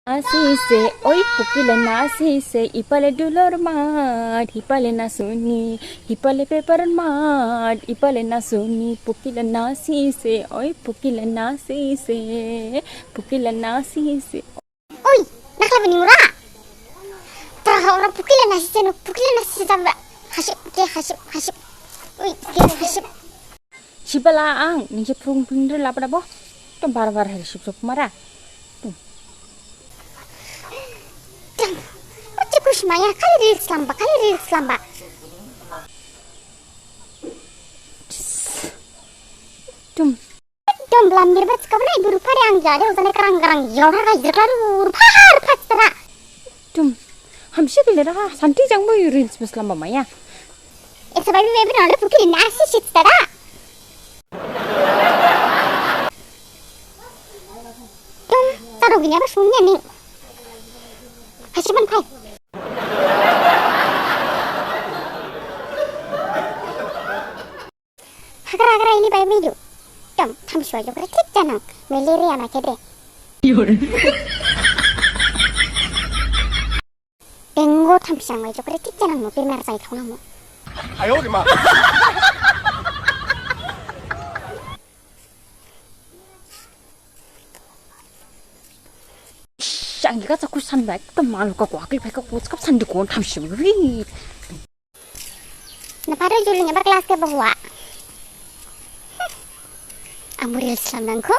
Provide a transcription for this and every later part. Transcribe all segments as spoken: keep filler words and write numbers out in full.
Nasise, oi pukila nasise, ipale dulor mat, ipale nasuni, ipale paper mat, ipale nasuni, pukila nasise, oi pukila nasise, pukila nasise. Oi, nakla bini mura. Tara ora pukila nasise no, pukila nasise jamba. Hasip, ke hasip, hasip. Oi, ke hasip. Sibala ang, ningse phung phung dre lapa dabo. Tum bar bar hari sip sop mara. Tum. Tum. Oce kus maya, kali reels lamba, kali reels lamba. Tum. Tum blam nirbat kabne dur pare ang jade, ozane karang karang, jora ka jirka dur pare pastara. Tum. Hamsi kile raha, santi jang bo reels bus lamba maya. Esa baby baby nade pukila nasise tara. Tum, taro gini apa sunya nih? Hasiman pai. Hagra hagra ini bai midu. Tum, tham sua jokre thik janang. Malaria ma kede. Dengo tham siang mai jokre thik janang no bemar jai thauna mo. Ayo de ma. Siang ka sa kusan bai, tum malu ka kwakli bai ka kuskap sandi kon tham siang wi. Naparo juling ebar class ke bahwa. Amuril selam nangko.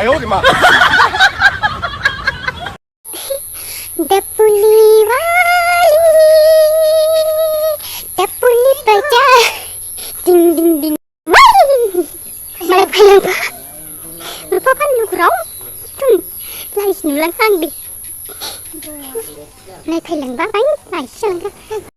Ayo de ma. Dapuli wali, dapuli baja, ding ding ding. Wai! Malai phailangba. Rupa pan nugrao. Tum, lai nulang sang di. Malai phailangba, bai, lai selangka.